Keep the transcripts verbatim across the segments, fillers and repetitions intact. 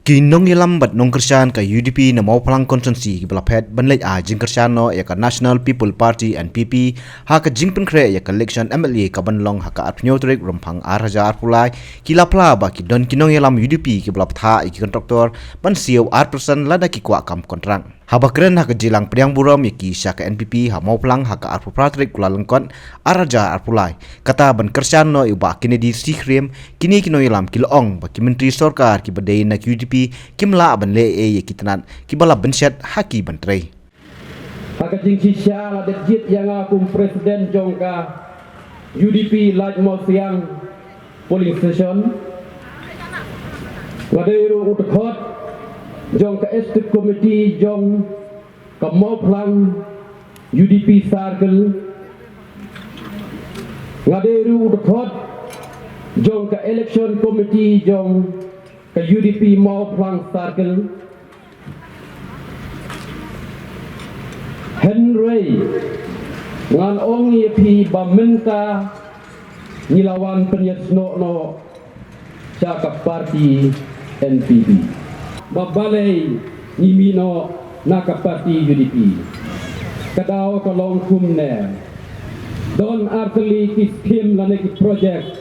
Ki nongïalam bad nongkyrshan ka U D P na Mawphlang Constituency kiba la phet ban leit ai jingkyrshan noh ïa ka National People Party, N P P, ha ka jingpynkhreh ïa ka election M L A kaban long ha ka arphew tarik Rymphang ar hajar arphew lai, ki la phla ba ki don ki nongïalam U D P kiba la bthah ïa ki kontraktor ban siew ar percent lada ki kwah kam kontrak. Haba kren ha ka jingïalang pdiang burom ïa ki sha ka N P P ha Mawphlang ha ka arphew phra tarik Kyllalyngkot ar hajar arphew lai, kata ban kyrshan noh ïa u Bah Kennedy C Khriem, kine ki nongïalam ki la ong ba ki myntri sorkar kiba dei na ka U D P kim lah ban leh ei ïa ki tnat kiba la bynshet ha ki ban trei. Ha ka jingshisha la dep jied ïa nga kum president jong ka U D P Laitumkhrah polling station. Nga dei ruh u dkhot jong ka executive committee jong ka Mawphlang U D P circle. Nga dei ruh u dkhot jong ka election committee jong ka U D P Mawphlang circle. Hynrei ngan ong ïa phi ba mynta ngi la wan pynïasnoh noh sha ka party N P P. Ba balei ngi mih noh na ka party U D P? Ka daw ka long kumne. Don artylli ki skim lane ki project.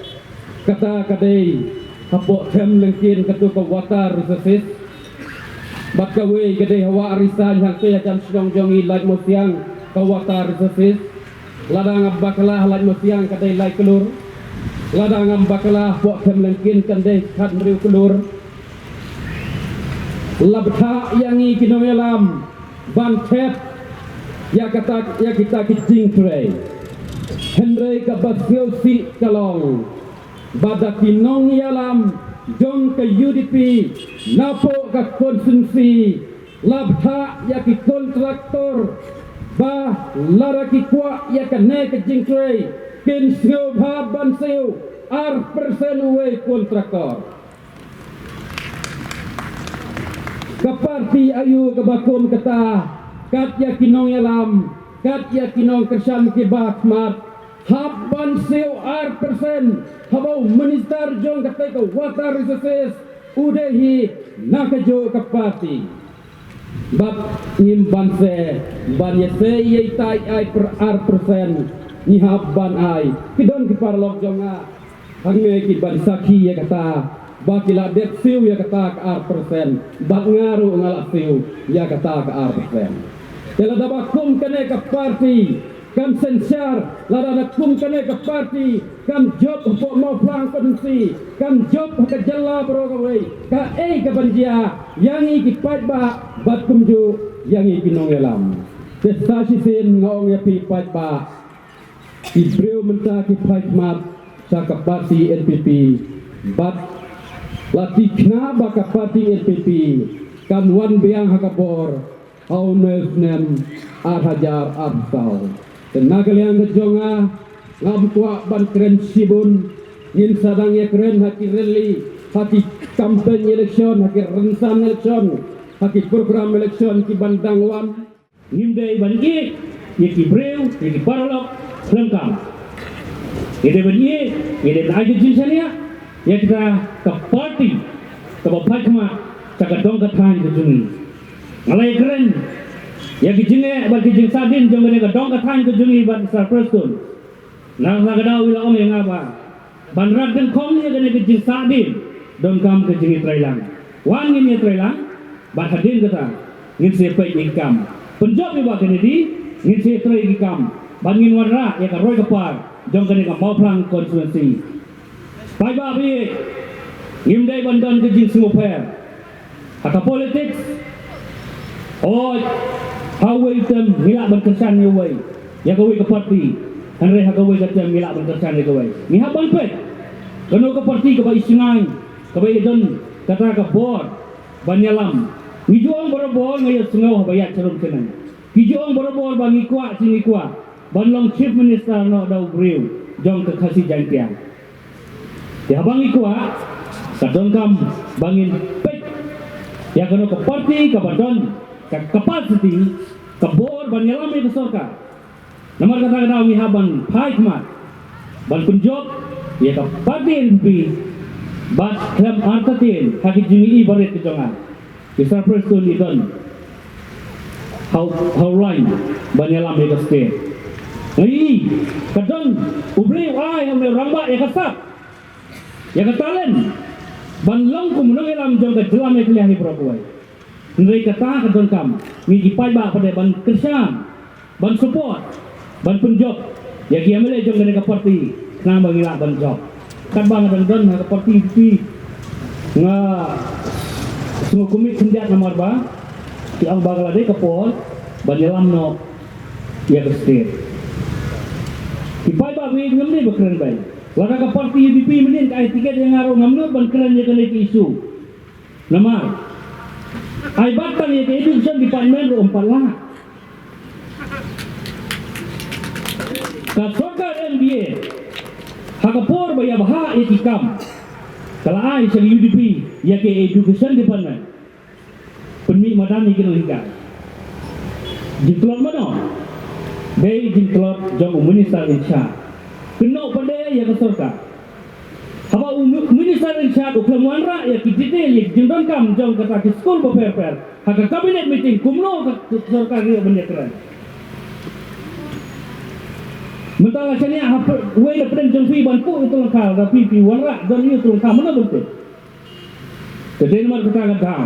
Kata ka dei hapoh Them Lyngkien, kato ka water resources. Bad kawei ka dei ha Wah Risain hangtei hajan shnong jong ngi Laitumkhrah, ka water resources. Lada ngam bakla, Laitumkhrah ka dei lai klur. Lada ngam bakla, hapoh Them Lyngkien kan dei khathynriew klur. La bthah ïa ngi ki nongïalam ban thep ïa kata, ïa kita ki jingtrei. Hynrei kaba sngewsih ka long ba da ki nongïalam jong ka U D P napoh ka constituency la bthah ïa ki kontraktor ba lada ki kwah ïa kane ka jingtrei kin sngewbha ban siew ar percent uwei kontraktor. Ka party aïu kaba kum kata, kat ïa ki nongïalam, kat ïa ki nongkyrshan kiba khmat, hap ban siew ar percent, haba u minister jong kata ka water resources u dei hi na kajuh ka party. Bad ngim banse ban ïasei ïa ita i ai per ar percent, ngi hap ban ai. Ki don ki paralok jong nga hangne kiban sakhi ïa kata ba ki la dep siew ïa kata ka ar percent, bad nga ruh nga la siew ïa kata ka ar percent. Te lada ba kum kane ka party kan synshar, lada na kum kane ka party kan jop hapoh Mawphlang constituency, kan jop ha ka jylla baroh kawei, kaei kaban jia ïa ngi ki paidbah bad kumjuh ïa ngi ki nongïalam? Te sa shisien nga ong ïa phi paidbah, ki briew mynta ki phai khmat sha ka party N P P, bad la thikna ba ka party N P P kan wan biang ha ka bor ha une u snem ar hajar arphew saw. Te na ka liang ka jong nga, ngam kwah ban kren shibun, ngin sa dang ïakren ha ki rally, ha ki campaign election, ha ki rynsan election, ha ki program election kiban dang wan. Ngim dei ban ïeh ïa ki briew, ïa ki paralok khlem kam. Ngi dei ban ïeh, ngi dei ban ai ka jingshaniah ïa kita ka party kaba phai khmat sha ka dong ka thaiñ ka jong ngi. Nga la ïakren ïa ki jingeh bad ki jingsahdien jong kane ka dong ka thaiñ ka jong ngi bad Sir Prestone. Na ka daw i la ong ïa nga ba ban rat dyngkhong ïa kane ka jingsahdien donkam ka jingïatreilang. Wan ngin ïatreilang bad hadien kata ngin sa peit ïa ki kam. Pynjop ïa ba kane dei, ngin sa trei ïa ki kam bad ngin wanrah ïa ka roi ka par jong kane ka Mawphlang constituency. Paidbah ba ïeit, ngim dei ban don ka jingsngewpher ha ka politics. Oi, ha uwei u term ngi lah ban kyrshan ïa uwei, ïa kawei ka party, hynrei ha kawei ka term ngi lah ban kyrshan ïa kawei. Ngi hap ban peit kano ka party kaba i shngaiñ, kaba i don kata ka bor ban ïalam. Ngi ju ong barabor, nga ïohsngew haba ïaid sharum shaneng, ki ju ong barabor ba ngi kwah, shi ngi kwah ban long Chief Minister noh da u briew jong ka Khasi Jaintia. Te haba ngi kwah, ka donkam ba ngin peit ïa kano ka party kaba don ka capacity, ka bor ban ïalam ïa ka sorkar. Namar kata ka daw ngi hap ban phai khmat ban pynjop ïa ka party N P P Bad khlem artatien ha ki jingïohi barit ki jong nga, ki Sir Prestone i don ha u, ha u line ban ïalam ïa ka state. Nga ïohi ka don U Blei u ai ha une u rangbah ïa ka sap, ïa ka talent ban long kum u nongïalam jong ka jylla Meghalaya hi baroh kawei. Hynrei kata ka donkam ngi ki paidbah pat de ban kyrshan, ban support, ban pynjop ïa ki M L A jong kane ka party khnang ba ngi lah ban jop. Katba nga dang don ha ka party U D P, nga sngew commit khyndiat namar ba ki ong ba ka la dei ka por ban ïalam noh ïa ka state. Ki paidbah ba ïeit, ngam dei ba kren beiñ. Lada ka party U D P mynnin ka ai ticket ïa nga ruh, ngam nud ban kren ïa kane ka issue. Namar ai bad tang ïa ka education department ruh ym pat lah. Ka sorkar M D A ha ka por ba ïa bha ïa ki kam, ka la ai sha ka U D P ïa ka education department. Pynmih madan ïa ki nonghikai. Jingtlot mano? Dei jingtlot jong u minister in charge. Kynnoh pat de ïa ka sorkar. Haba u mi-, minister in charge u khlem wanrah ïa ki detail ïa ki jingdonkam jong kata ki skul bapher bapher ha ka cabinet meeting, kumno ka sorkar ïa ban ïakren? Mynta la shaniah ha py-, wei na pdeng jong phi ban kuh ïa u tyllong kha, da phi phi wanrah don ïa u tyllong kha, mano ban tip? Te dei namar kata ka daw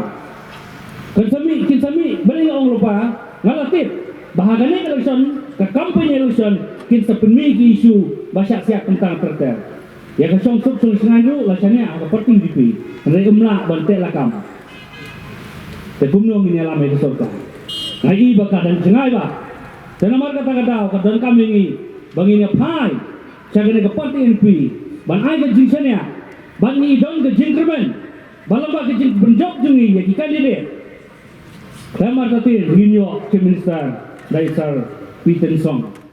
kin sa mih, kin sa mih, balei nga ong lypa, nga la tip ba ha kane ka election, ka campaign election, kin sa pynmih ki issue ba shah siat kyntang ter ter. Ïa ka shong suk shong shngaiñ ruh la shaniah ha ka party U D P, hynrei ym lah ban teh lakam. Te kumno ngin ïalam ïa ka sorkar? Nga i ba ka dang jngai ba. Te namar kata ka daw ka donkam ïa ngi ba ngin ïa phai sha kane ka party N P ban ai ka jingshaniah, bad ngi don ka jingkyrmen ba lyngba ka jingpynjop jong ngi ïa ki candidate, khlem artatien ngin ïoh Chief Minister da i Sir P. Tynshong.